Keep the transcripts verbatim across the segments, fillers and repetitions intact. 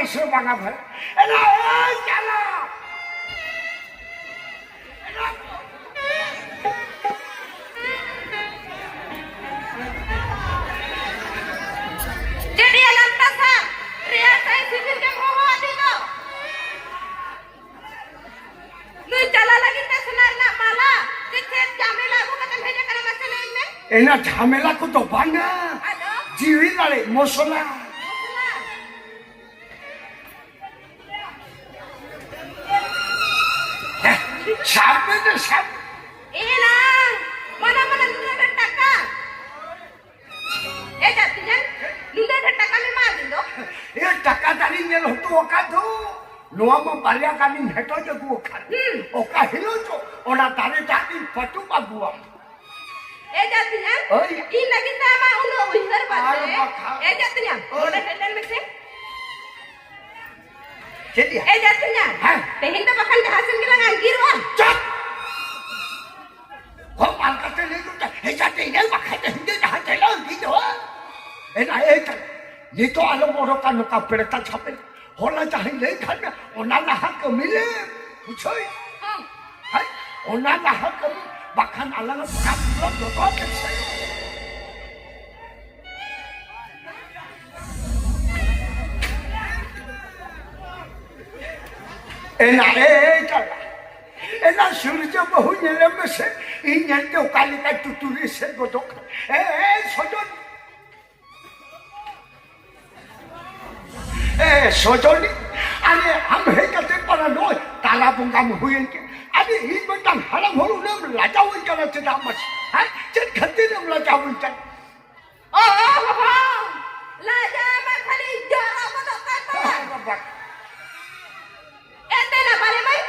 ᱥᱮ ᱵᱟᱝᱟ ᱵᱷᱟᱭ? ᱮᱱᱟ, ᱮ ᱪᱟᱞᱟ᱾ ᱪᱮᱫ ᱭᱟ ᱞᱟᱢᱛᱟ ᱥᱟ? ᱨᱮᱭᱟᱲ ᱥᱟᱭ ᱥᱤᱵᱤᱞ ᱜᱮᱢ ᱦᱚᱦᱚ ᱟᱹᱫᱤᱧ ᱫᱚ᱾ ᱱᱩᱭ ᱪᱟᱞᱟ ᱞᱟᱹᱜᱤᱫ ᱛᱮ ᱥᱚᱱᱟ ᱨᱮᱱᱟᱜ ᱢᱟᱞᱟ ᱥᱮ ᱪᱮᱫ ᱡᱷᱟᱢᱮᱞᱟ ᱟᱹᱜᱩ ᱠᱟᱛᱮᱢ ᱦᱮᱡ ᱟᱠᱟᱱᱟ, ᱢᱟᱥᱮ ᱞᱟᱹᱭ ᱢᱮ? ᱮᱱᱟ ᱡᱷᱟᱢᱮᱞᱟ ᱠᱚᱫᱚ ᱵᱟᱝᱟ᱾ ᱟᱫᱚ? ᱡᱤᱣᱤ ᱞᱟᱲᱮᱡ ᱢᱚᱥᱞᱟ᱾ ᱢᱚᱥᱞᱟ? ᱦᱮᱸ, ᱥᱟᱵ ᱢᱮ ᱫᱚ ᱥᱟᱵ᱾ ᱮᱱᱟ, ᱢᱟᱱᱟ, ᱢᱟᱱᱟ, ᱱᱩᱱᱟᱹᱜ ᱰᱷᱮᱨ ᱴᱟᱠᱟ᱾ ᱮ ᱡᱟᱹᱛᱤᱧᱟᱱ, ᱱᱩᱱᱟᱹᱜ ᱰᱷᱮᱨ ᱴᱟᱠᱟᱢ ᱮᱢᱟᱫᱤᱧ ᱫᱚ᱾ ᱮ, ᱴᱟᱠᱟ ᱛᱟᱞᱤᱧ ᱧᱮᱞ ᱦᱚᱴᱚ ᱟᱠᱟᱫ ᱫᱚ᱾ ᱱᱚᱣᱟ ᱢᱟ ᱵᱟᱨᱭᱟ ᱜᱟᱱᱤᱧ ᱦᱮᱴᱚᱡ ᱟᱹᱜᱩ ᱟᱠᱟᱫ᱾ ᱦᱩᱸ᱾ ᱚᱠᱟ ᱦᱤᱞᱳᱜ ᱪᱚ ᱚᱱᱟ ᱫᱟᱨᱮ ᱰᱟᱜ ᱤᱧ ᱯᱟᱹᱴᱩᱵ ᱟᱹᱜᱩᱣᱟᱢ᱾ ᱮ ᱡᱟᱹᱛᱤᱧᱟᱱ, ᱳᱭ᱾ ᱤᱧ ᱞᱟᱹᱜᱤᱫ ᱛᱮ ᱟᱢᱟᱜ ᱩᱱᱟᱹᱜ ᱩᱭᱦᱟᱹᱨ ᱵᱟᱝ ᱟᱨ ᱥᱮ? ᱵᱟᱠᱷᱟᱱ᱾ ᱮ ᱡᱟᱹᱛᱤᱧᱟᱱ, ᱳᱭ᱾ ᱱᱚᱰᱮ ᱦᱮᱡ ᱞᱮᱱ ᱢᱮᱥᱮ᱾ ᱪᱮᱫ ᱭᱟ? ᱮ ᱡᱟᱹᱛᱤᱧᱟᱱ, ᱦᱮᱸ᱾ ᱛᱮᱦᱮᱧ ᱫᱚ ᱵᱟᱠᱷᱟᱱ ᱡᱟᱦᱟᱸ ᱥᱮᱱ ᱜᱮᱞᱟᱝ ᱟᱸᱜᱤᱨᱚᱜᱼᱟ᱾ ᱪᱩᱯ! ᱦᱚᱸ, ᱵᱟᱝ ᱠᱟᱛᱮ ᱞᱟᱹᱭ ᱜᱚᱴᱟ, ᱦᱮᱡᱟ ᱛᱮᱦᱮᱧ ᱵᱟᱠᱷᱟᱡ ᱛᱮᱦᱮᱧ ᱫᱚ ᱡᱟᱦᱟᱸ ᱛᱮᱞᱟᱝ ᱤᱫᱤ ᱫᱚ᱾ ᱮᱱᱟ, ᱮᱭ ᱛᱟᱞᱮ, ᱱᱤᱛᱚᱜ ᱟᱞᱚᱢ ᱚᱰᱚᱠᱟ ᱱᱚᱝᱠᱟ ᱯᱮᱲᱮᱛᱟ ᱪᱷᱟᱯᱮ᱾ ᱦᱚᱞᱟ ᱡᱟᱦᱟᱸᱧ ᱞᱟᱹᱭ ᱠᱷᱟᱱ ᱢᱮ, ᱚᱱᱟ ᱞᱟᱦᱟ ᱠᱟᱹᱢᱤ ᱞᱮ, ᱵᱩᱡᱷᱟᱹᱣ? ᱦᱚᱸ᱾ ᱦᱮᱸ? ᱚᱱᱟ ᱞᱟᱦᱟ ᱠᱟᱹᱢᱤ, ᱵᱟᱠᱷᱟᱱ ᱟᱞᱟᱝ ᱥᱟᱵ ᱞᱚ ᱡᱚᱛᱚ ᱦᱚᱲ ᱴᱷᱮᱱ ᱥᱮᱱᱚᱜ᱾ ᱮᱱᱟ, ᱮ, ᱮ, ᱪᱟᱞᱟ᱾ ᱮᱱᱟ, ᱥᱩᱨᱡᱚ ᱵᱟᱹᱦᱩ ᱧᱮᱞᱮ ᱢᱮᱥᱮ, ᱤᱧ ᱧᱮᱞᱛᱮ ᱚᱠᱟ ᱞᱮᱠᱟ ᱴᱩᱴᱩᱨᱤ ᱥᱮᱫ ᱜᱚᱫᱚᱜ ᱠᱟᱱᱟ᱾ ᱮ, ᱮ, ᱥᱚᱡᱚᱱ᱾ ᱮ, ᱥᱚᱡᱚᱱᱤ, ᱟᱨᱮ, ᱟᱢ ᱦᱮᱡ ᱠᱟᱛᱮ ᱯᱟᱨᱟ ᱱᱚᱜᱼᱚᱭ ᱛᱟᱞᱟ ᱵᱚᱸᱜᱟᱢ ᱦᱩᱭᱮᱱ ᱠᱮ᱾ ᱟᱨᱮ, ᱤᱧ ᱢᱤᱫᱴᱟᱝ ᱦᱟᱲᱟᱢ ᱦᱚᱲ ᱩᱱᱟᱹᱜ ᱮᱢ ᱞᱟᱡᱟᱣᱟᱹᱧ ᱠᱟᱱᱟ ᱪᱮᱫᱟᱜ ᱢᱟᱥᱮ? ᱦᱮᱸ? ᱪᱮᱫ ᱠᱷᱟᱹᱛᱤᱨ ᱮᱢ ᱞᱟᱡᱟᱣᱟᱹᱧ ᱠᱟᱱᱟ? ᱚ ᱦᱚ ᱦᱚ, ᱞᱟᱡᱟ ᱢᱟ ᱠᱷᱟᱹᱞᱤ ᱡᱚᱨᱚ ᱜᱚᱫᱚᱜ ᱠᱟᱱ ᱛᱟᱢᱟ᱾ ᱟᱨ ᱵᱟᱠ- ᱮᱱᱛᱮ ᱱᱟ ᱵᱟᱞᱮ ᱢᱟᱹᱭ,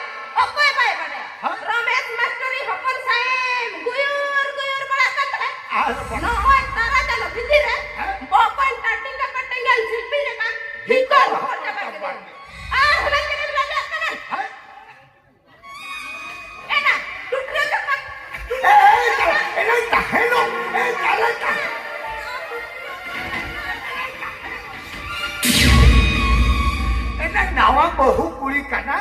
ᱚᱠᱚᱭ ᱵᱟᱭ ᱵᱟᱰᱟᱭᱟ? ᱦᱮᱸ? ᱨᱚᱢᱮᱥ ᱢᱟᱥᱴᱚᱨᱤ ᱦᱚᱯᱚᱱ ᱥᱟᱭᱮᱢ ᱜᱩᱭᱩᱨ ᱜᱩᱭᱩᱨ ᱵᱟᱲᱟᱜ ᱠᱟᱱ ᱛᱟᱦᱮᱸᱫ᱾ ᱟᱨ ᱵᱟᱠ- ᱱᱚᱜᱼᱚᱭ ᱛᱟᱨᱟ ᱪᱟᱸᱫᱚ ᱵᱷᱤᱛᱤᱨ ᱨᱮ ᱦᱮᱸ? ᱵᱚᱠᱚᱧ ᱴᱟᱴᱤᱝ ᱠᱟᱯᱟ ᱴᱮᱸᱜᱟᱞ ᱥᱤᱞᱯᱤᱧ ᱞᱮᱠᱟ ᱦᱤᱠᱚᱲ ᱦᱚᱯᱚᱱ ᱪᱟᱵᱟ ᱠᱮᱫᱮᱭᱟ᱾ ᱟᱨ ᱦᱚᱞᱟ ᱪᱮᱫ ᱮᱢ ᱞᱟᱡᱟᱜ ᱠᱟᱱᱟ? ᱦᱮᱸ? ᱮᱱᱟ, ᱴᱩᱴᱨᱟᱹ ᱪᱟᱯᱟᱫ᱾ ᱮ, ᱮ, ᱪᱟᱞᱟᱜ, ᱮ, ᱛᱟᱦᱮᱱᱚᱜ, ᱮ, ᱪᱟᱞᱟᱜ, ᱛᱟᱦᱮᱱ᱾ ᱵᱟᱹᱦᱩ ᱠᱩᱲᱤ ᱠᱟᱱᱟ,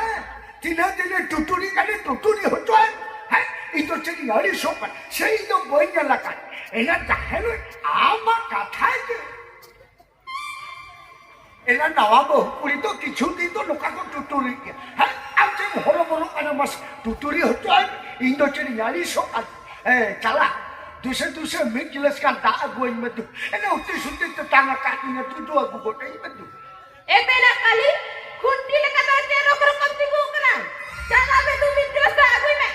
ᱛᱤᱱᱟᱹᱜ ᱫᱤᱱᱮ ᱴᱩᱴᱩᱨᱤ ᱠᱟᱱᱮ, ᱴᱩᱴᱩᱨᱤ ᱦᱚᱪᱚᱭ᱾ ᱦᱮᱸ, ᱤᱧ ᱫᱚ ᱪᱮᱫ ᱤᱧ ᱟᱹᱲᱤᱥᱚᱜ ᱠᱟᱱᱟ? ᱥᱮ ᱤᱧ ᱫᱚ ᱵᱟᱹᱧ ᱧᱮᱞ ᱟᱠᱟᱫ᱾ ᱮᱱᱟ ᱛᱟᱦᱮᱸ ᱟᱢᱟᱜ ᱠᱟᱛᱷᱟ ᱜᱮ᱾ ᱮᱱᱟ ᱱᱟᱣᱟ ᱵᱟᱹᱦᱩ ᱠᱩᱲᱤ ᱫᱚ ᱠᱤᱪᱷᱩ ᱫᱤᱱ ᱫᱚ ᱱᱚᱝᱠᱟ ᱠᱚ ᱴᱩᱴᱩᱨᱤ ᱜᱮᱭᱟ᱾ ᱦᱮᱸ, ᱟᱢ ᱪᱮᱫ ᱮᱢ ᱦᱚᱨᱚᱵᱚᱨᱚᱜ ᱠᱟᱱᱟ? ᱢᱟᱥᱮ ᱴᱩᱴᱩᱨᱤ ᱦᱚᱪᱚᱭ᱾ ᱤᱧ ᱫᱚ ᱪᱮᱫ ᱤᱧ ᱟᱹᱲᱤᱥᱚᱜ ᱠᱟᱱᱟ? ᱦᱮᱸ, ᱪᱟᱞᱟᱜ ᱫᱩᱥᱮ ᱫᱩᱥᱮ ᱢᱤᱫ ᱜᱤᱞᱟᱹᱥ ᱜᱟᱱ ᱫᱟᱜ ᱟᱹᱜᱩᱣᱟᱹᱧ ᱢᱮ ᱫᱩ᱾ ᱮᱱᱟ ᱩᱛᱤ ᱥᱩᱛᱤ ᱛᱮᱛᱟᱝ ᱟᱠᱟᱫᱤᱧᱟ, ᱫᱩ ᱫᱚ ᱟᱹᱜᱩ ᱜᱚᱫ ᱟᱹᱧ ᱢᱮ ᱫᱩ᱾ ᱮ ᱵᱮᱱᱟ ᱠᱟᱞᱤ, ᱠᱷᱩᱱᱴᱤ ᱞᱮᱠᱟ ᱫᱚ ᱪᱮᱫ ᱨᱚᱠ ᱨᱚᱠᱚᱢ ᱛᱤᱸᱜᱩ ᱟᱠᱟᱱᱟ? ᱪᱟᱞᱟᱜ ᱢᱮ ᱫᱩ, ᱢᱤᱫ ᱜᱤᱞᱟᱹᱥ ᱫᱟᱜ ᱟᱹᱜᱩᱭ ᱢᱮ᱾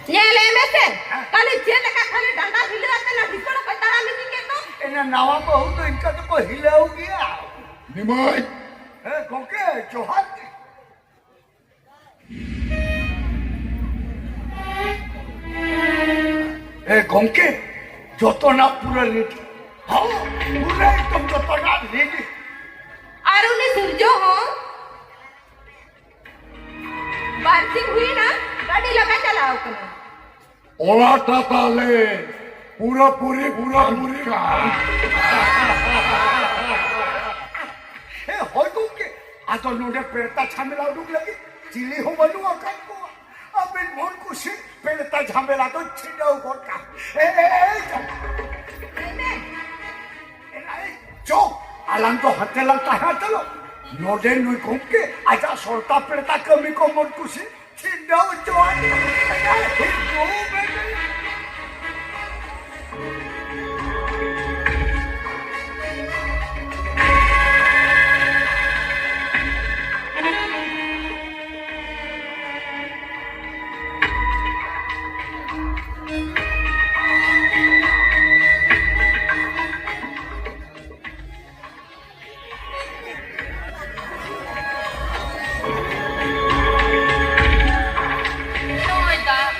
ᱧᱮᱞᱮ ᱢᱮᱥᱮ, ᱠᱷᱟᱹᱞᱤ ᱪᱮᱫ ᱞᱮᱠᱟ ᱠᱷᱟᱹᱞᱤ ᱰᱟᱸᱰᱟ ᱦᱤᱞᱟᱹᱣ ᱟᱛᱮ ᱱᱟ ᱵᱷᱤᱛᱟᱹᱨ ᱠᱷᱚᱡ ᱛᱟᱲᱟᱢ ᱤᱫᱤ ᱠᱮᱫ ᱫᱚ᱾ ᱮᱱᱟ ᱱᱟᱣᱟ ᱵᱟᱹᱦᱩ ᱫᱚ ᱤᱱᱠᱟ ᱫᱚᱠᱚ ᱦᱤᱞᱟᱹᱣ ᱜᱮᱭᱟ᱾ ᱱᱤᱢᱟᱹᱭ᱾ ᱦᱮᱸ ᱜᱚᱝᱠᱮ, ᱡᱚᱦᱟᱨ ᱜᱮ᱾ ᱮ ᱜᱚᱝᱠᱮ, ᱡᱚᱛᱚᱱᱟᱜ ᱯᱩᱨᱟᱹ ᱨᱮᱰᱤ᱾ ᱦᱚᱸ, ᱯᱩᱨᱟᱹ ᱮᱠᱫᱚᱢ ᱡᱚᱛᱚᱱᱟᱜ ᱨᱮᱰᱤ᱾ ᱟᱨ ᱩᱱᱤ ᱥᱩᱨᱡᱚ ᱦᱚᱸ ᱵᱟᱨᱥᱤᱧ ᱦᱩᱭᱱᱟ, ᱜᱟᱹᱰᱤ ᱞᱟᱜᱟ ᱪᱟᱞᱟᱣ ᱠᱟᱱᱟ᱾ ᱚᱲᱟᱜ ᱴᱟ ᱛᱟᱞᱮ ᱯᱩᱨᱟᱹ ᱯᱩᱨᱤ, ᱯᱩᱨᱟᱹ ᱯᱩᱨᱤ᱾ ᱦᱮᱸ, ᱦᱳᱭ ᱜᱚᱝᱠᱮ, ᱟᱫᱚ ᱱᱚᱰᱮ ᱯᱮᱲᱛᱟ ᱡᱷᱟᱢᱮᱞᱟ ᱩᱰᱩᱠ ᱞᱟᱹᱜᱤᱫ ᱪᱤᱞᱤ ᱦᱚᱸ ᱵᱟᱹᱱᱩᱜ ᱟᱠᱟᱫ ᱠᱚᱣᱟ᱾ ᱟᱵᱮᱱ ᱢᱚᱱ ᱠᱩᱥᱤ ᱯᱮᱲᱛᱟ ᱡᱷᱟᱢᱮᱞᱟ ᱫᱚ ᱪᱷᱤᱰᱟᱹᱣ ᱜᱚᱫ ᱠᱟᱜ᱾ ᱮ, ᱮ, ᱮ, ᱮ, ᱪᱚ, ᱟᱞᱟᱝ ᱫᱚ ᱦᱟᱱᱛᱮ ᱞᱟᱝ ᱛᱟᱦᱮᱸ ᱦᱟᱛᱟᱲᱚᱜ᱾ ᱱᱚᱰᱮ ᱱᱩᱭ ᱜᱚᱢᱠᱮ ᱟᱡᱟᱜ ᱥᱚᱨᱛᱟ ᱯᱮᱲᱛᱟ ᱠᱟᱹᱢᱤ ᱠᱚ ᱢᱚᱱ ᱠᱩᱥᱤ ᱪᱷᱤᱰᱟᱹᱣ ᱦᱚᱪᱚᱣᱟᱜ᱾ ᱦᱤᱡᱩᱜ ᱢᱮ᱾ ᱱᱚᱜᱼᱚᱭ ᱫᱟᱜ᱾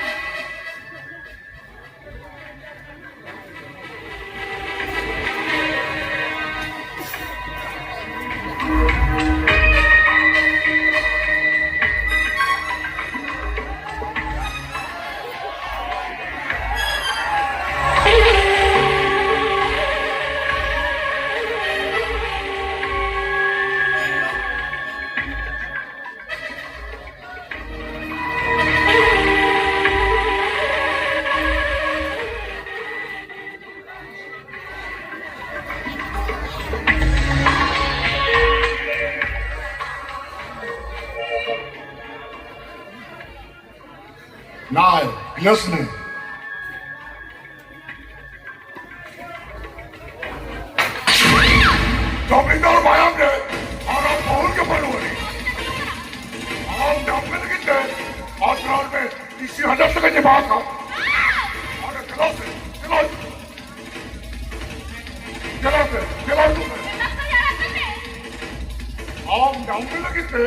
ᱜᱤᱞᱟᱹᱥ ᱞᱮ᱾ ᱡᱚᱢᱤᱫᱟᱨ ᱢᱟᱭᱟᱢ ᱨᱮ ᱟᱨ ᱢᱚᱦᱩᱞ ᱜᱮ ᱵᱟᱹᱱᱩᱜ ᱟᱹᱱᱤᱡ᱾ ᱟᱢ ᱧᱟᱢ ᱞᱟᱹᱜᱤᱫ ᱛᱮ ᱟᱛᱨᱟᱨ ᱢᱮ ᱤᱥᱤ ᱦᱟᱡᱟᱨ ᱴᱟᱠᱟ ᱡᱮ ᱵᱟᱝ ᱠᱟᱱ᱾ ᱟᱨ ᱜᱤᱞᱟᱹᱥ ᱞᱮ, ᱜᱤᱞᱟᱹᱥ᱾ ᱪᱟᱞᱟᱜ ᱯᱮ, ᱪᱟᱞᱟᱜ ᱯᱮ᱾ ᱟᱢ ᱧᱟᱢ ᱞᱟᱹᱜᱤᱫ ᱛᱮ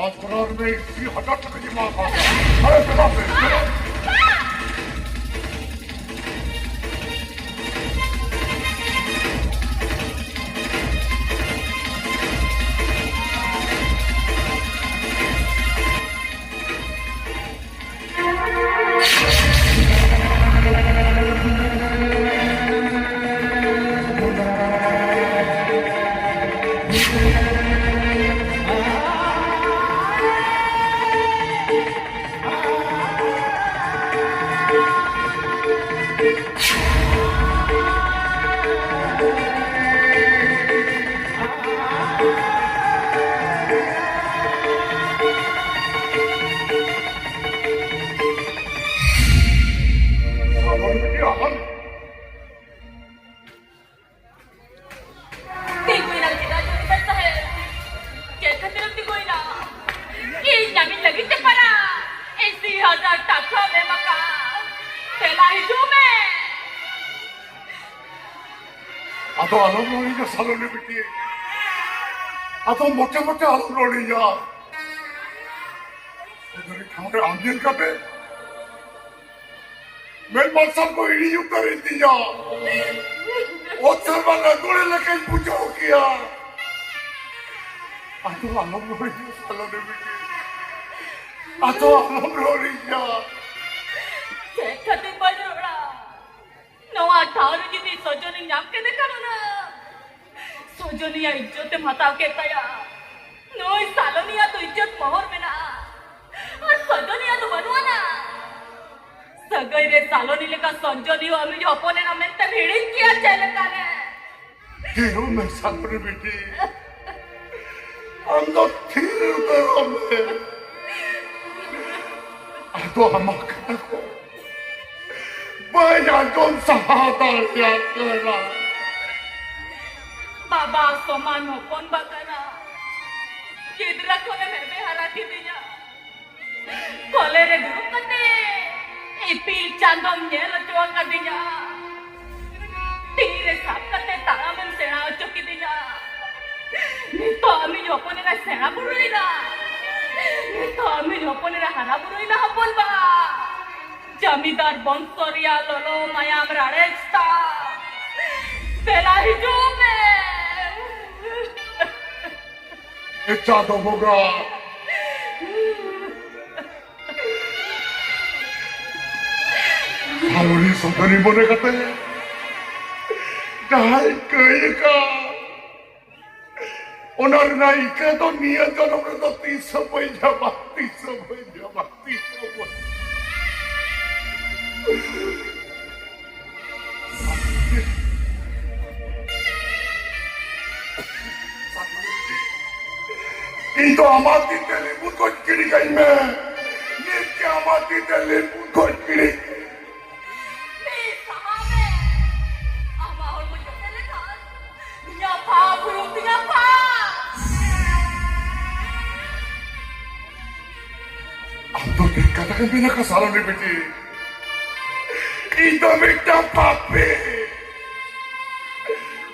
ᱟᱛᱨᱟᱨ ᱨᱮ ᱤᱥᱤ ᱦᱟᱡᱟᱨ ᱴᱟᱠᱟ ᱡᱚᱢᱟ ᱠᱟᱜ᱾ ᱟᱨᱮ ᱪᱟᱞᱟᱜ ᱯᱮ, ᱪᱟᱞᱟᱜ ᱯᱮ᱾ ᱛᱤᱸᱜᱩᱭᱮᱱᱟ ᱪᱮᱫᱟᱜ ᱡᱚᱢᱤᱫᱟᱨ ᱥᱟᱦᱮᱵ? ᱪᱮᱫ ᱠᱷᱟᱹᱛᱤᱨᱮᱢ ᱛᱤᱸᱜᱩᱭᱮᱱᱟ? ᱤᱧ ᱧᱟᱢᱤᱧ ᱞᱟᱹᱜᱤᱫ ᱛᱮ ᱯᱟᱨᱟ ᱤᱥᱤ ᱦᱟᱡᱟᱨ ᱴᱟᱠᱟᱢ ᱮᱢ ᱟᱠᱟᱫ᱾ ᱫᱮᱞᱟ ᱦᱤᱡᱩᱜ ᱢᱮ᱾ ᱟᱫᱚ ᱟᱞᱚᱢ ᱨᱚᱲᱤᱧᱟ ᱥᱟᱞᱚᱱᱤ ᱵᱤᱴᱤ᱾ ᱟᱫᱚ ᱢᱚᱴᱮ ᱢᱚᱴᱮ ᱟᱞᱚᱢ ᱨᱚᱲᱤᱧᱟ᱾ ᱥᱚᱡᱚᱱᱤ ᱴᱷᱟᱶ ᱨᱮ ᱟᱢ ᱧᱮᱞ ᱠᱟᱛᱮ ᱢᱮᱫ ᱢᱟᱨᱥᱟᱞ ᱠᱚ ᱤᱲᱤᱡ ᱩᱛᱟᱹᱨᱮᱱ ᱛᱤᱧᱟ᱾ ᱚᱛ ᱥᱮᱨᱢᱟ ᱞᱟᱹᱜᱩᱲᱮ ᱞᱮᱠᱟᱧ ᱵᱩᱡᱷᱟᱹᱣ ᱠᱮᱭᱟ᱾ ᱟᱫᱚ ᱟᱞᱚᱢ ᱨᱚᱲᱤᱧᱟ ᱥᱟᱞᱚᱱᱤ ᱵᱤᱴᱤ᱾ ᱟᱫᱚ ᱟᱞᱚᱢ ᱨᱚᱲᱤᱧᱟ᱾ ᱪᱮᱫ ᱠᱷᱟᱹᱛᱤᱨ ᱵᱟᱹᱧ ᱨᱚᱲᱟ? ᱱᱚᱣᱟ ᱴᱷᱟᱶ ᱨᱮ ᱡᱩᱫᱤ ᱥᱚᱡᱚᱱᱤᱧ ᱧᱟᱢ ᱠᱮᱫᱮ ᱠᱷᱟᱱ ᱦᱩᱱᱟᱹᱝ ᱥᱚᱡᱚᱱᱤᱭᱟᱜ ᱤᱡᱽᱡᱚᱛ ᱮᱢ ᱦᱟᱛᱟᱣ ᱠᱮᱫ ᱛᱟᱭᱟ᱾ ᱱᱩᱭ ᱥᱟᱞᱚᱱᱤᱭᱟᱜ ᱫᱚ ᱤᱡᱽᱡᱚᱛ ᱢᱚᱦᱚᱨ ᱢᱮᱱᱟᱜᱼᱟ, ᱟᱨ ᱥᱚᱡᱚᱱᱤᱭᱟᱜ ᱫᱚ ᱵᱟᱹᱱᱩᱜ ᱟᱱᱟ᱾ ᱥᱟᱹᱜᱟᱹᱭ ᱨᱮ ᱥᱟᱞᱚᱱᱤ ᱞᱮᱠᱟ ᱥᱚᱡᱚᱱᱤ ᱦᱚᱸ ᱟᱢᱤᱡ ᱦᱚᱯᱚᱱ ᱮᱱᱟ ᱢᱮᱱᱛᱮᱢ ᱦᱤᱲᱤᱧ ᱠᱮᱭᱟ ᱪᱮᱫ ᱞᱮᱠᱟᱨᱮ? ᱛᱷᱤᱨᱚᱜ ᱢᱮ ᱥᱟᱞᱚᱱᱤ ᱵᱤᱴᱤ, ᱟᱢ ᱫᱚ ᱛᱷᱤᱨ ᱩᱛᱟᱹᱨᱚᱜ ᱢᱮ᱾ ᱟᱫᱚ ᱟᱢᱟᱜ ᱠᱟᱛᱷᱟ ᱠᱚ ᱵᱟᱹᱧ ᱟᱸᱡᱚᱢ ᱥᱟᱦᱟᱣ ᱫᱟᱲᱮᱭᱟᱜ ᱠᱟᱱᱟ᱾ ᱵᱟᱵᱟ ᱥᱚᱢᱟᱱ ᱦᱚᱯᱚᱱ ᱵᱟ ᱠᱟᱱᱟ᱾ ᱜᱤᱫᱽᱨᱟᱹ ᱠᱷᱚᱱᱮᱢ ᱦᱮᱵᱮ ᱦᱟᱨᱟ ᱠᱤᱫᱤᱧᱟ᱾ ᱠᱚᱞᱮ ᱨᱮ ᱫᱩᱲᱩᱵ ᱠᱟᱛᱮ ᱤᱯᱤᱞ ᱪᱟᱸᱫᱚᱢ ᱧᱮᱞ ᱦᱚᱪᱚ ᱟᱠᱟᱫᱤᱧᱟ᱾ ᱛᱤ ᱨᱮ ᱥᱟᱵ ᱠᱟᱛᱮ ᱛᱟᱲᱟᱢᱮᱢ ᱥᱮᱬᱟ ᱦᱚᱪᱚ ᱠᱤᱫᱤᱧᱟ᱾ ᱱᱤᱛᱚᱜ ᱟᱢᱤᱡ ᱦᱚᱯᱚᱱ ᱮᱨᱟ ᱥᱮᱬᱟ ᱵᱩᱨᱩᱭᱮᱱᱟ᱾ ᱱᱤᱛᱚᱜ ᱟᱢᱤᱡ ᱦᱚᱯᱚᱱ ᱮᱨᱟ ᱦᱟᱨᱟ ᱵᱩᱨᱩᱭᱮᱱᱟ ᱦᱚᱯᱚᱱ ᱵᱟ᱾ ᱡᱟᱢᱤᱫᱟᱨ ᱵᱚᱝᱥᱚ ᱨᱮᱭᱟᱜ ᱞᱚᱞᱚ ᱢᱟᱭᱟᱢ ᱨᱟᱲᱮᱡ ᱛᱟᱢ᱾ ᱫᱮᱞᱟ ᱦᱤᱡᱩᱜ ᱢᱮ᱾ ᱮ ᱪᱟᱸᱫᱚ ᱵᱚᱸᱜᱟ, ᱥᱟᱞᱚᱨᱤ ᱥᱩᱱᱫᱚᱨᱤ ᱢᱚᱱᱮ ᱠᱟᱛᱮ ᱡᱟᱦᱟᱸᱭ ᱠᱟᱹᱭ ᱟᱠᱟᱫ, ᱚᱱᱟ ᱨᱮᱱᱟᱜ ᱤᱠᱟᱹ ᱫᱚ ᱱᱤᱭᱟᱹ ᱡᱚᱱᱚᱢ ᱨᱮᱫᱚ ᱛᱤᱥ ᱦᱚᱸ ᱵᱟᱹᱧ ᱧᱟᱢᱟ, ᱛᱤᱥ ᱦᱚᱸ ᱵᱟᱹᱧ ᱧᱟᱢᱟ, ᱛᱤᱥ ᱦᱚᱸ ᱵᱟᱹᱧ᱾ ᱤᱧ ᱫᱚ ᱟᱢᱟᱜ ᱛᱤ ᱛᱮ ᱞᱤᱵᱩ ᱠᱚᱧ ᱠᱤᱨᱤᱧ ᱟᱹᱧ ᱢᱮ᱾ ᱱᱤᱛ ᱜᱮ ᱟᱢᱟᱜ ᱛᱤ ᱛᱮ ᱞᱤᱵᱩ ᱠᱚᱧ ᱠᱤᱨᱤᱧ᱾ ᱯᱞᱤᱡ, ᱥᱟᱦᱟᱜ ᱢᱮ᱾ ᱟᱢᱟᱜ ᱦᱚᱲᱢᱚ ᱡᱚᱴᱮᱫ ᱞᱮᱠᱷᱟᱱ ᱤᱧᱟᱹᱜ ᱯᱟᱯ ᱦᱩᱭᱩᱜ ᱛᱤᱧᱟ, ᱯᱟᱯ᱾ ᱟᱢ ᱫᱚ ᱴᱷᱤᱠ ᱠᱟᱛᱷᱟ ᱜᱮᱢ ᱢᱮᱱ ᱟᱠᱟᱫ, ᱥᱟᱞᱚᱱᱤ ᱵᱤᱴᱤ᱾ ᱤᱧ ᱫᱚ ᱢᱤᱫᱴᱟᱝ ᱯᱟᱯᱤ᱾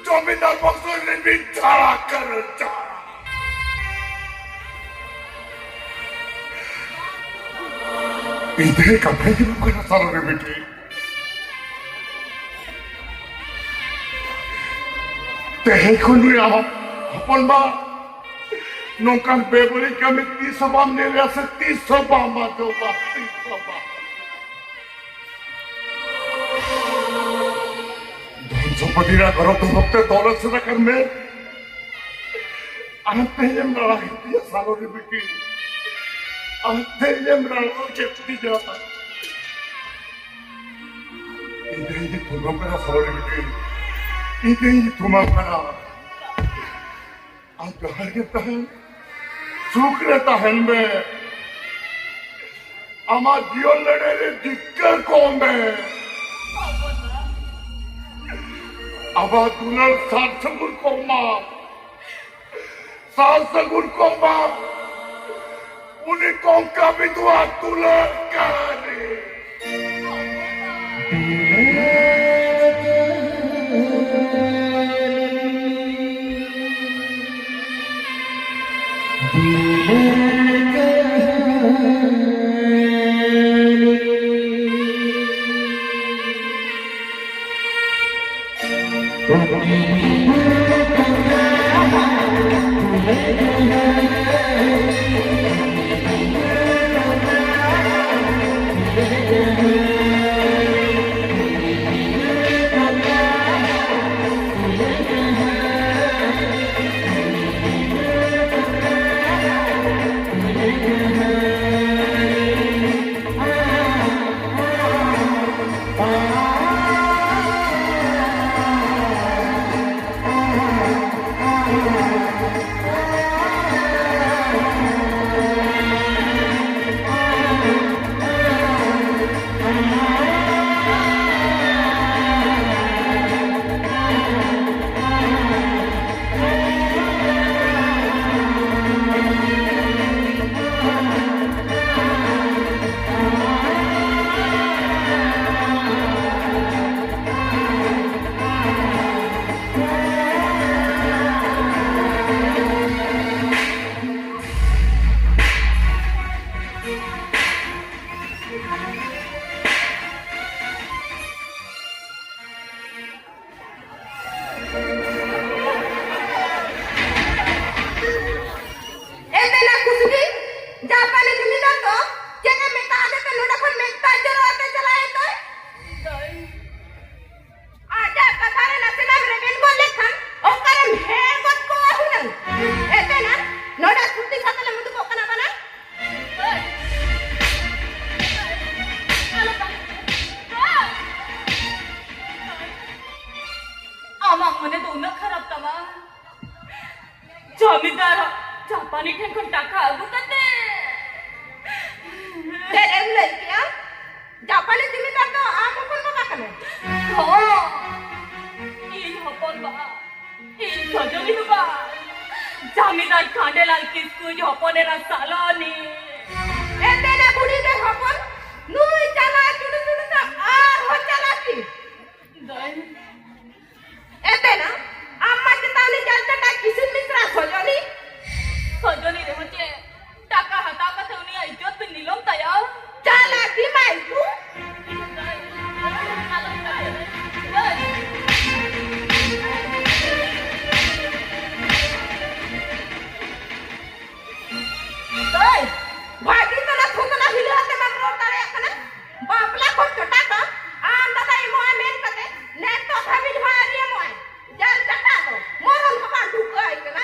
ᱡᱚᱢᱤᱫᱟᱨ ᱵᱚᱝᱥᱚ ᱨᱤᱱᱤᱡ ᱢᱤᱫ ᱪᱷᱟᱲᱟ ᱠᱟᱨᱚᱱ ᱪᱷᱟᱲᱟ᱾ ᱤᱧ ᱛᱮᱦᱮᱧ ᱠᱟᱛᱷᱟᱧ ᱡᱩᱞᱩᱜ ᱠᱟᱱᱟ, ᱥᱟᱞᱚᱱᱤ ᱵᱤᱴᱤ᱾ ᱛᱮᱦᱮᱧ ᱠᱷᱚᱱ ᱱᱩᱭ ᱟᱢ ᱦᱚᱯᱚᱱ ᱵᱟ ᱱᱚᱝᱠᱟᱱ ᱵᱮᱵᱟᱹᱲᱤᱡ ᱠᱟᱹᱢᱤ ᱛᱤᱥ ᱦᱚᱸ ᱵᱟᱢ ᱧᱮᱞᱟ ᱥᱮ ᱛᱤᱥ ᱦᱚᱸ ᱵᱟᱢ ᱟᱸᱡᱚᱢᱟ, ᱛᱤᱥ ᱦᱚᱸ ᱵᱟᱢ᱾ ᱫᱷᱚᱱ ᱥᱚᱢᱯᱚᱛᱤ ᱨᱮᱱᱟᱜ ᱜᱚᱨᱚᱵ ᱫᱚ ᱵᱷᱚᱠᱛᱮ ᱫᱚᱞ ᱥᱮᱫ ᱟᱠᱟᱱ ᱢᱮ᱾ ᱟᱢ ᱛᱮᱦᱮᱧᱮᱢ ᱨᱟᱲᱟ ᱠᱮᱫ ᱛᱤᱧᱟ, ᱥᱟᱞᱚᱱᱤ ᱵᱤᱴᱤ᱾ ᱟᱢ ᱛᱮᱦᱮᱧᱮᱢ ᱨᱟᱲᱟ ᱠᱮᱫ ᱛᱤᱧᱟ᱾ ᱤᱧ ᱛᱮᱦᱮᱧ ᱛᱷᱩᱢᱟᱢ ᱠᱟᱱᱟ, ᱥᱟᱞᱚᱱᱤ ᱵᱤᱴᱤ᱾ ᱤᱧ ᱛᱮᱦᱮᱧ ᱛᱷᱩᱢᱟᱢ ᱠᱟᱱᱟ᱾ ᱟᱢ ᱡᱟᱦᱟᱸ ᱨᱮᱜᱮ ᱛᱟᱦᱮᱱ, ᱥᱩᱠ ᱨᱮ ᱛᱟᱦᱮᱱ ᱢᱮ᱾ ᱟᱢᱟᱜ ᱡᱤᱭᱚᱱ ᱞᱟᱹᱲᱦᱟᱹᱭ ᱨᱮ ᱡᱤᱛᱠᱟᱹᱨ ᱠᱚᱜ ᱢᱮ᱾ ᱟᱵᱟᱨ ᱫᱩᱞᱟᱹᱲ ᱥᱟᱨ ᱥᱟᱹᱜᱩᱱ ᱠᱚᱜ ᱢᱟ, ᱥᱟᱨ ᱥᱟᱹᱜᱩᱱ ᱠᱚᱜ ᱢᱟ᱾ ᱩᱱᱤ ᱠᱚᱝᱠᱟ ᱵᱤᱫᱩᱣᱟᱜ ᱫᱩᱞᱟᱹᱲ ᱠᱟᱹᱦᱱᱤ᱾ ᱮᱱᱛᱮ ᱱᱟ ᱠᱩᱥᱵᱤ, ᱡᱟᱯᱟᱱᱤ ᱡᱚᱢᱤᱫᱟᱨ ᱫᱚ ᱪᱮᱫ ᱮ ᱢᱮᱛᱟᱫ ᱞᱮᱛᱮ ᱱᱚᱰᱮ ᱠᱷᱚᱱ ᱢᱮᱫ ᱫᱟᱜ ᱡᱚᱨᱚ ᱟᱛᱮ ᱪᱟᱞᱟᱣ ᱮᱱ ᱫᱚᱭ? ᱟᱡᱟᱜ ᱠᱟᱛᱷᱟ ᱨᱮ ᱱᱟᱥᱮᱱᱟᱜ ᱨᱮᱵᱮᱱ ᱜᱚᱫ ᱞᱮᱠᱷᱟᱱ ᱚᱠᱟᱨᱮᱢ ᱦᱮᱲ ᱜᱚᱫ ᱠᱚᱣᱟ ᱦᱩᱱᱟᱹᱝ? ᱮᱱᱛᱮ ᱱᱟ ᱱᱚᱰᱮ ᱯᱷᱩᱨᱛᱤ ᱥᱟᱛᱮ ᱞᱮ ᱩᱰᱩᱠᱚᱜ ᱠᱟᱱᱟ ᱵᱟᱱᱟ᱾ ᱟᱢᱟᱜ ᱢᱚᱱᱮ ᱫᱚ ᱩᱱᱟᱹᱜ ᱠᱷᱟᱨᱟᱯ ᱛᱟᱢᱟ? ᱡᱚᱢᱤᱫᱟᱨ ᱡᱟᱯᱟᱱᱤ ᱴᱷᱮᱱ ᱠᱷᱚᱱ ᱴᱟᱠᱟ ᱟᱹᱜᱩ ᱠᱟᱛᱮ᱾ ᱪᱮᱫ ᱮᱢ ᱞᱟᱹᱭ ᱠᱮᱜᱼᱟ? ᱡᱟᱯᱟᱱᱤ ᱡᱚᱢᱤᱫᱟᱨ ᱫᱚ ᱟᱢ ᱦᱚᱯᱚᱱ ᱵᱟᱵᱟ ᱠᱟᱱᱟᱭ? ᱡᱟᱢᱤᱫᱟᱨ ᱠᱷᱟᱸᱰᱮᱞᱟᱞ ᱠᱤᱥᱠᱩ ᱦᱚᱯᱚᱱ ᱮᱨᱟ ᱥᱟᱞᱚᱱᱤ᱾ ᱮᱛᱮᱱᱟ ᱵᱩᱲᱦᱤ ᱜᱮ ᱦᱚᱯᱚᱱ, ᱱᱩᱭ ᱪᱟᱞᱟᱣ ᱪᱩᱰᱩ ᱪᱩᱰᱩ ᱥᱟᱶ ᱟᱨᱦᱚᱸ ᱪᱟᱞᱟᱠᱤ᱾ ᱫᱟᱹᱭ᱾ ᱮᱛᱮᱱᱟ, ᱟᱢ ᱢᱟ ᱪᱮᱛᱟ ᱩᱱᱤ ᱡᱟᱞ ᱪᱟᱴᱟ ᱠᱤᱥᱩᱱ ᱢᱤᱥᱨᱟ ᱥᱚᱡᱚᱱᱤ᱾ ᱥᱚᱡᱚᱱᱤ ᱨᱮᱦᱚᱸ ᱪᱮᱫ, ᱴᱟᱠᱟ ᱦᱟᱛᱟᱣ ᱠᱟᱛᱮ ᱩᱱᱤᱭᱟᱜ ᱤᱡᱽᱡᱚᱛ ᱯᱮ ᱱᱤᱞᱚᱢ ᱛᱟᱭᱟ? ᱪᱟᱞᱟᱠᱤ ᱢᱟᱭ ᱠᱩ᱾ ᱮᱭ, ᱵᱷᱟᱹᱜᱤ ᱛᱟᱞᱟ ᱛᱷᱩᱛᱞᱟ ᱦᱤᱞᱟᱹᱣ ᱟᱛᱮ ᱵᱟᱢ ᱨᱚᱲ ᱫᱟᱲᱮᱭᱟᱜ ᱠᱟᱱᱟ᱾ ᱵᱟᱯᱞᱟ ᱠᱷᱚᱱ ᱪᱚᱴᱟ ᱠᱚ ᱟᱢ ᱫᱟᱫᱟ ᱮᱢᱚᱜᱼᱟ ᱢᱮᱱ ᱠᱟᱛᱮ ᱱᱤᱛᱚᱜ ᱫᱷᱟᱹᱵᱤᱡ ᱦᱚᱸ ᱟᱹᱣᱨᱤ ᱮᱢᱚᱜᱼᱟᱭ᱾ ᱡᱟᱞ ᱪᱟᱴᱟ ᱫᱚ ᱢᱚᱨᱚᱱ ᱦᱚᱸ ᱵᱟᱝ ᱴᱷᱩᱠᱟᱹ ᱟᱭ ᱠᱟᱱᱟ᱾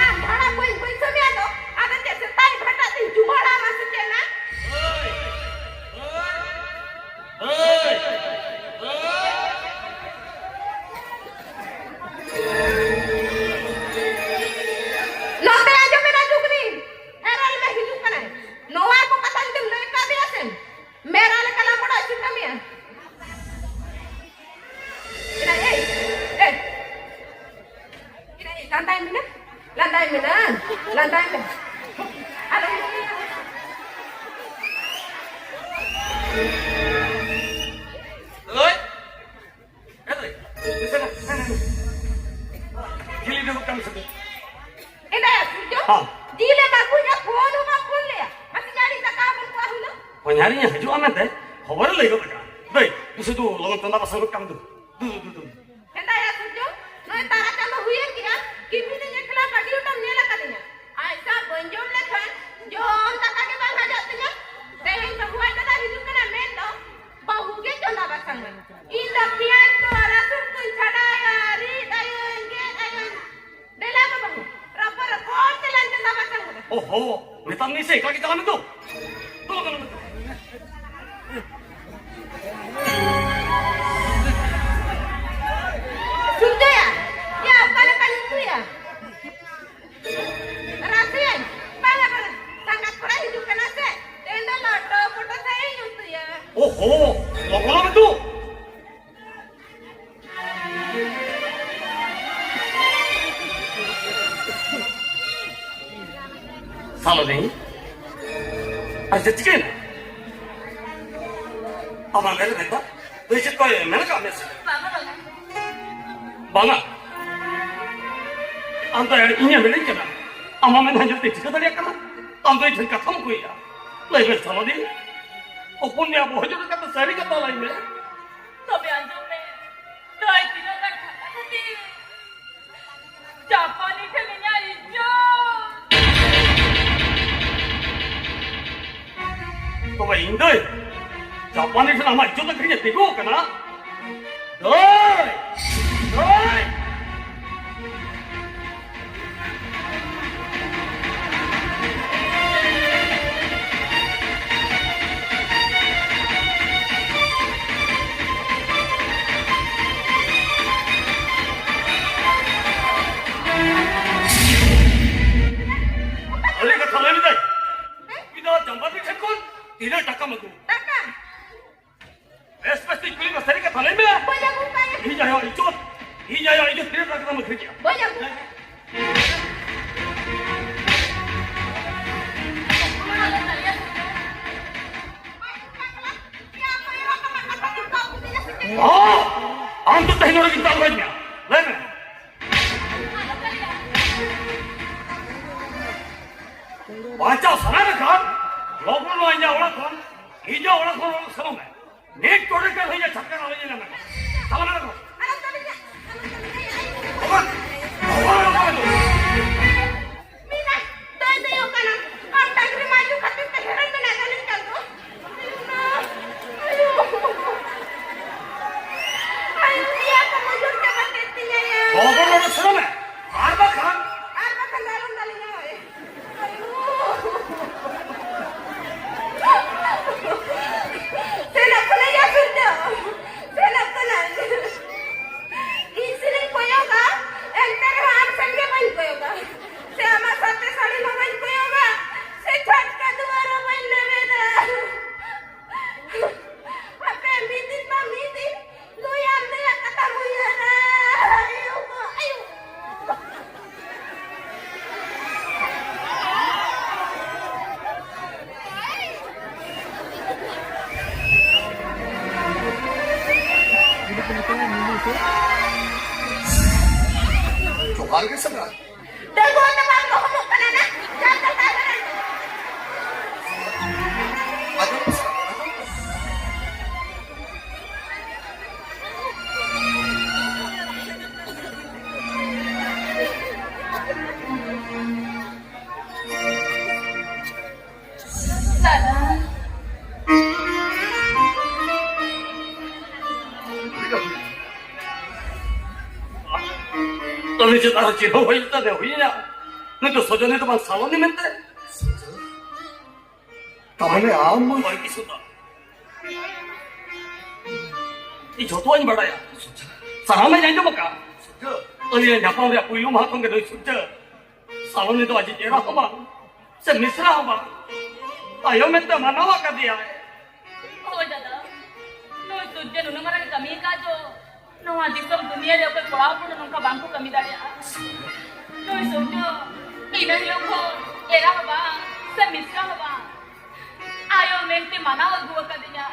ᱟᱢ ᱵᱷᱟᱲᱟ ᱵᱟᱹᱧ ᱵᱟᱹᱧ ᱥᱟᱹᱢᱤᱭᱟ ᱫᱚ ᱟᱫᱚ ᱪᱮᱫ ᱥᱮᱛᱟᱭ ᱵᱷᱟᱴᱟ ᱛᱤᱧ ᱪᱩᱢᱟᱹᱲᱟ ᱢᱟ ᱥᱮ ᱪᱮᱫ ᱱᱟ? ᱱᱚᱛᱮ ᱟᱸᱡᱚᱢ ᱢᱮ ᱨᱟᱡᱩᱜᱽᱱᱤ, ᱮᱨᱟ ᱞᱮ ᱦᱤᱡᱩᱜ ᱠᱟᱱᱟᱭ᱾ ᱱᱚᱣᱟ ᱠᱚ ᱠᱟᱛᱷᱟ ᱡᱩᱫᱤᱢ ᱞᱟᱹᱭ ᱠᱟᱫᱮᱭᱟ ᱥᱮ, ᱢᱮᱨᱟ ᱞᱮᱠᱟ ᱞᱟᱢᱵᱚᱲᱟ ᱦᱚᱪᱚ ᱠᱟᱢᱮᱭᱟ᱾ ᱮᱱᱟ, ᱮᱭ, ᱮᱭ᱾ ᱮᱱᱟ, ᱮᱭ, ᱞᱟᱸᱫᱟᱭ ᱢᱮ ᱱᱟ, ᱞᱟᱸᱫᱟᱭ ᱢᱮ ᱱᱟ, ᱞᱟᱸᱫᱟᱭ ᱢᱮ᱾ ᱟᱞᱚᱢ ᱞᱟᱸᱫᱟᱭᱟ᱾ ᱳᱭ᱾ ᱮ ᱫᱟᱹᱭ, ᱫᱤᱥᱟᱹ ᱫᱟ, ᱦᱮᱸ, ᱦᱮᱸ, ᱦᱮᱸ᱾ ᱡᱤᱞ ᱤᱫᱤ ᱜᱚᱫ ᱠᱟᱜ ᱢᱮᱥᱮ ᱫᱟᱹᱭ᱾ ᱮᱸᱰᱮ ᱥᱩᱨᱡᱚ, ᱦᱚᱸ᱾ ᱡᱤᱞ ᱮᱢ ᱟᱹᱜᱩᱭᱟ, ᱯᱷᱳᱱ ᱦᱚᱸ ᱵᱟᱢ ᱯᱷᱳᱱ ᱞᱮᱭᱟ᱾ ᱢᱟᱥᱮ ᱡᱟᱹᱲᱤ ᱫᱟᱠᱟ ᱦᱚᱸ ᱵᱚᱱ ᱠᱚᱣᱟ ᱦᱩᱱᱟᱹᱝ᱾ ᱦᱚᱧᱦᱟᱨᱤᱧ ᱦᱤᱡᱩᱜᱼᱟ ᱢᱮᱱᱛᱮ ᱠᱷᱚᱵᱚᱨᱮ ᱞᱟᱹᱭ ᱜᱚᱫ ᱟᱠᱟᱫᱼᱟ᱾ ᱫᱟᱹᱭ, ᱫᱩᱥᱮ ᱫᱩ ᱞᱚᱜᱚᱱ ᱪᱚᱸᱫᱟ ᱵᱟᱥᱟᱝ ᱜᱚᱫ ᱠᱟᱜ ᱢᱮ ᱫᱩ᱾ ᱫᱩ, ᱫᱩ, ᱫᱩ, ᱫᱩ᱾ ᱦᱮᱸᱫᱟᱭᱟ ᱥᱩᱨᱡᱚ, ᱱᱚᱜᱼᱚᱭ ᱛᱟᱨᱟ ᱪᱟᱸᱫᱚ ᱦᱩᱭᱮᱱ ᱜᱮᱭᱟ, ᱠᱤᱯᱤᱱᱤᱧ ᱮᱠᱞᱟ ᱵᱟᱹᱜᱤ ᱦᱚᱴᱟᱢ ᱧᱮᱞ ᱟᱠᱟᱫᱤᱧᱟ᱾ ᱟᱡ ᱥᱟᱶ ᱵᱟᱹᱧ ᱡᱚᱢ ᱞᱮᱠᱷᱟᱱ ᱡᱚᱢ ᱫᱟᱠᱟ ᱜᱮ ᱵᱟᱝ ᱦᱟᱡᱟᱜ ᱛᱤᱧᱟ᱾ ᱛᱮᱦᱮᱧ ᱵᱟᱹᱦᱩ ᱟᱡ ᱫᱟᱫᱟ ᱦᱤᱡᱩᱜ ᱠᱟᱱᱟ ᱢᱮᱱ ᱫᱚ, ᱵᱟᱹᱦᱩ ᱜᱮ ᱪᱚᱸᱫᱟ ᱵᱟᱥᱟᱝ ᱢᱮ᱾ ᱤᱧ ᱫᱚ ᱯᱮᱸᱭᱟᱡᱽ ᱠᱚ ᱨᱟᱹᱥᱩᱱ ᱠᱚᱧ ᱪᱷᱟᱰᱟᱭᱟ, ᱨᱤᱫ ᱟᱭᱟᱹᱧ, ᱜᱮᱫ ᱟᱭᱟᱹᱧ᱾ ᱫᱮᱞᱟ ᱜᱚ ᱵᱟᱹᱦᱩ, ᱨᱚᱯᱚᱲ ᱨᱚᱯᱚᱲ ᱛᱮᱞᱟᱝ ᱪᱚᱸᱫᱟ ᱵᱟᱥᱟᱝ ᱜᱚᱫᱟ᱾ ᱳᱦᱳ, ᱢᱮᱛᱟᱢ ᱱᱤᱧ ᱥᱮ ᱮᱠᱞᱟ ᱜᱮ ᱪᱟᱞᱟᱜ ᱢᱮ ᱫᱩ᱾ ᱫᱩ ᱜᱟᱱ ᱢᱮ᱾ ᱥᱩᱨᱡᱚᱭᱟ, ᱭᱟ ᱚᱠᱟ ᱞᱮᱠᱟᱧ ᱩᱛᱩᱭᱟ? ᱨᱟᱥᱮᱭᱟᱹᱧ? ᱵᱟᱝᱟ, ᱵᱟᱝᱟ᱾ ᱥᱟᱸᱜᱟᱛ ᱠᱚᱲᱟᱭ ᱦᱤᱡᱩᱜ ᱠᱟᱱᱟ ᱥᱮ? ᱛᱮᱦᱮᱧ ᱫᱚ ᱞᱚᱴᱚ ᱯᱚᱴᱚ ᱥᱟᱺᱦᱤᱡ ᱤᱧ ᱩᱛᱩᱭᱟ᱾ ᱳᱦᱳ, ᱞᱚᱜᱚᱱ ᱞᱚᱜᱚᱱ ᱫᱩ᱾ ᱛᱟᱞᱟᱨᱤᱧ᱾ ᱟᱨ ᱪᱮᱫ ᱪᱤᱠᱟᱹᱭᱮᱱᱟ? ᱟᱢᱟᱜ ᱢᱮᱫ ᱨᱮ ᱫᱟᱜ? ᱫᱟᱹᱭ, ᱪᱮᱫ ᱠᱚᱭ ᱢᱮᱱ ᱟᱠᱟᱫ ᱢᱮᱭᱟ ᱥᱮ? ᱵᱟᱝᱟ, ᱵᱟᱝᱟ᱾ ᱵᱟᱝᱟ᱾ ᱟᱢ ᱫᱚ ᱤᱧᱮᱢ ᱮᱲᱮᱧ ᱠᱟᱱᱟ? ᱟᱢᱟᱜ ᱢᱮᱫ ᱟᱸᱡᱚᱢ ᱛᱮ ᱪᱤᱠᱟᱹ ᱫᱟᱲᱮᱭᱟᱜ ᱠᱟᱱᱟ? ᱟᱢ ᱫᱚ ᱤᱧ ᱴᱷᱮᱱ ᱠᱟᱛᱷᱟᱢ ᱟᱹᱜᱩᱭᱮᱫᱼᱟ? ᱞᱟᱹᱭ ᱢᱮ ᱥᱟᱞᱟᱫᱤ, ᱦᱚᱯᱚᱱ ᱢᱮᱭᱟ ᱵᱚᱦᱚ ᱡᱚᱲ ᱠᱟᱛᱮ ᱥᱟᱹᱨᱤ ᱠᱟᱛᱷᱟ ᱞᱟᱹᱭ ᱢᱮ᱾ ᱛᱚᱵᱮ ᱟᱸᱡᱚᱢ ᱢᱮ, ᱫᱟᱹᱭ ᱛᱤᱱᱟᱹᱜ ᱜᱟᱱ ᱠᱷᱟᱴᱟ ᱠᱷᱟᱹᱴᱤ᱾ ᱡᱟᱯᱟᱱᱤ ᱴᱷᱮᱱ ᱤᱧᱟᱜ ᱤᱡᱡᱚᱛ᱾ ᱛᱚᱵᱮ ᱤᱧ ᱫᱚ ᱡᱟᱯᱟᱱᱤ ᱴᱷᱮᱱ ᱟᱢᱟᱜ ᱤᱡᱡᱚᱛ ᱟᱹᱠᱷᱨᱤᱧ ᱮ ᱛᱤᱸᱜᱩ ᱟᱠᱟᱱᱟ? ᱫᱟᱹᱭ! ᱫᱟᱹᱭ! ᱥᱟᱹᱨᱤ ᱠᱟᱛᱷᱟ ᱞᱟᱹᱭ ᱢᱮ ᱫᱟᱹᱭ᱾ ᱢᱤᱫ ᱫᱷᱟᱣ ᱡᱟᱢᱵᱟᱴᱤ ᱴᱷᱮᱱ ᱠᱷᱚᱱ ᱛᱤᱱᱟᱹᱜ ᱴᱟᱠᱟᱢ ᱟᱹᱜᱩ? ᱴᱟᱠᱟ? ᱵᱮᱥ ᱵᱮᱥ ᱛᱤᱧ ᱠᱩᱞᱤ ᱢᱮ, ᱥᱟᱹᱨᱤ ᱠᱟᱛᱷᱟ ᱞᱟᱹᱭ ᱢᱮ᱾ ᱵᱟᱹᱧ ᱟᱹᱜᱩ ᱠᱟᱜᱼᱟ᱾ ᱤᱧ ᱟᱭᱳ ᱤᱡᱡᱚᱛ, ᱤᱧ ᱟᱭᱳ ᱤᱡᱡᱚᱛ ᱛᱤᱱᱟᱹᱜ ᱴᱟᱠᱟ ᱠᱟᱛᱮᱢ ᱟᱹᱠᱷᱨᱤᱧ ᱠᱮᱜᱼᱟ? ᱵᱟᱹᱧ ᱟᱹᱜᱩ ᱠᱟᱜᱼᱟ᱾ ᱚ, ᱟᱢ ᱫᱚ ᱛᱮᱦᱮᱧ ᱱᱚᱰᱮ ᱜᱤᱧ ᱫᱟᱞ ᱜᱚᱡ ᱢᱮᱭᱟ᱾ ᱞᱟᱹᱭ ᱢᱮ᱾ ᱵᱟᱧᱪᱟᱣ ᱥᱟᱱᱟ ᱢᱮ ᱠᱷᱟᱱ, ᱞᱚᱜᱚᱱ ᱱᱚᱣᱟ ᱤᱧᱟᱹᱜ ᱚᱲᱟᱜ ᱠᱷᱚᱱ, ᱤᱧᱟᱹᱜ ᱚᱲᱟᱜ ᱠᱷᱚᱱ ᱞᱚᱜᱚᱱ ᱥᱮᱱᱚᱜ ᱢᱮ᱾ ᱱᱤᱛ ᱴᱚᱴᱮ ᱠᱟᱱ ᱦᱩᱭ ᱪᱷᱟᱴᱠᱟ ᱱᱚᱣᱟ ᱤᱧ ᱧᱟᱢ ᱢᱮ᱾ ᱥᱟᱱᱟ ᱢᱮ ᱠᱷᱟᱱ᱾ ᱞᱚᱜᱚᱱ, ᱞᱚᱜᱚᱱ, ᱞᱚᱜᱚᱱ᱾ ᱢᱤᱱᱟ, ᱫᱟᱹᱭ ᱫᱟᱹᱭᱚᱜ ᱠᱟᱱᱟ᱾ ᱟᱨ ᱰᱟᱝᱨᱤ ᱢᱟᱭᱡᱩ ᱠᱷᱟᱹᱛᱤᱨ ᱛᱮ ᱦᱮᱨᱮᱞ ᱢᱮᱱᱟᱜ ᱛᱟᱹᱞᱤᱧ ᱠᱟᱱ ᱫᱚ᱾ ᱟᱭᱳ᱾ ᱟᱭᱳ, ᱫᱮᱭᱟ ᱠᱚ ᱢᱚᱡᱩᱨ ᱪᱟᱵᱟ ᱠᱮᱫ ᱛᱤᱧᱟᱭ᱾ ᱞᱚᱜᱚᱱ, ᱞᱚᱜᱚᱱ ᱥᱮᱱᱚᱜ ᱢᱮ᱾ ᱟᱨ ᱵᱟᱠᱷᱟᱱ? ᱟᱨ ᱵᱟᱠᱷᱟᱱ ᱫᱚ ᱟᱞᱚᱢ ᱫᱟᱞᱤᱧᱟ, ᱦᱳᱭ᱾ ᱟᱭᱳ᱾ ᱥᱮᱱᱚᱜ ᱠᱷᱚᱱᱮ ᱭᱟ ᱥᱩᱨ ᱫᱚ᱾ ᱡᱚᱦᱟᱨ ᱜᱮ ᱥᱟᱸᱜᱟᱛ᱾ ᱰᱟᱹᱜᱩᱣᱟᱹ ᱫᱚ ᱵᱟᱝ ᱜᱚᱦᱚᱢᱚᱜ ᱠᱟᱱᱟ ᱱᱟ᱾ ᱡᱟᱦᱟᱸ ᱠᱟᱛᱷᱟ ᱠᱟᱱᱟ᱾ ᱟᱸᱡᱚᱢ ᱢᱮᱥᱮ, ᱟᱸᱡᱚᱢ ᱢᱮᱥᱮ᱾ ᱫᱟᱫᱟ᱾ ᱩᱱᱤ ᱪᱮᱛᱟᱱ ᱨᱮ ᱪᱤᱱᱦᱟᱹ ᱦᱩᱭ ᱞᱮᱱᱟ, ᱦᱩᱭᱮᱱᱟ᱾ ᱱᱩᱭ ᱫᱚ ᱥᱚᱡᱚᱱᱤ ᱫᱚ ᱵᱟᱝ, ᱥᱟᱞᱚᱱᱤ ᱢᱮᱱᱛᱮ᱾ ᱛᱟᱦᱞᱮ ᱟᱢ? ᱦᱳᱭ, ᱠᱤᱥᱩ ᱫᱚ᱾ ᱤᱧ ᱡᱷᱚᱛᱚᱣᱟᱜ ᱤᱧ ᱵᱟᱲᱟᱭᱟ᱾ ᱥᱟᱱᱟᱢᱟᱜ ᱤᱧ ᱟᱸᱡᱚᱢ ᱟᱠᱟᱫᱼᱟ᱾ ᱟᱹᱞᱤᱧᱟᱜ ᱧᱟᱯᱟᱢ ᱨᱮᱭᱟᱜ ᱯᱩᱭᱞᱩ ᱢᱟᱦᱟ ᱠᱷᱚᱱ ᱜᱮ ᱱᱩᱭ ᱥᱩᱨᱡᱟᱹ ᱥᱟᱞᱚᱱᱤ ᱫᱚ ᱟᱡᱤᱡ ᱮᱨᱟ ᱦᱚᱸ ᱵᱟᱝ, ᱥᱮ ᱢᱤᱥᱨᱟ ᱦᱚᱸ ᱵᱟᱝ, ᱟᱭᱳ ᱢᱮᱱᱛᱮ ᱢᱟᱱᱟᱣ ᱟᱠᱟᱫᱮᱭᱟᱭ᱾ ᱦᱳᱭ ᱫᱟᱫᱟ, ᱱᱩᱭ ᱥᱩᱨᱡᱟᱹ ᱱᱩᱱᱟᱹᱜ ᱢᱟᱨᱟᱝ ᱮ ᱠᱟᱹᱢᱤ ᱟᱠᱟᱫ ᱪᱚ, ᱱᱚᱣᱟ ᱫᱤᱥᱚᱢ ᱫᱩᱱᱤᱭᱟᱹ ᱨᱮ ᱚᱠᱚᱭ ᱠᱚᱲᱟ ᱦᱚᱯᱚᱱ ᱦᱚᱸ ᱱᱚᱝᱠᱟ ᱵᱟᱝ ᱠᱚ ᱠᱟᱹᱢᱤ ᱫᱟᱲᱮᱭᱟᱜᱼᱟ᱾ ᱱᱩᱭ ᱥᱩᱨᱡᱟᱹ ᱤᱱᱟᱹ ᱦᱤᱞᱳᱜ ᱠᱷᱚᱱ ᱮᱨᱟ ᱦᱚᱸ ᱵᱟᱝ, ᱥᱮ ᱢᱤᱥᱨᱟ ᱦᱚᱸ ᱵᱟᱝ, ᱟᱭᱳ ᱢᱮᱱᱛᱮ ᱢᱟᱱᱟᱣ ᱟᱹᱜᱩ ᱟᱠᱟᱫᱤᱧᱟ᱾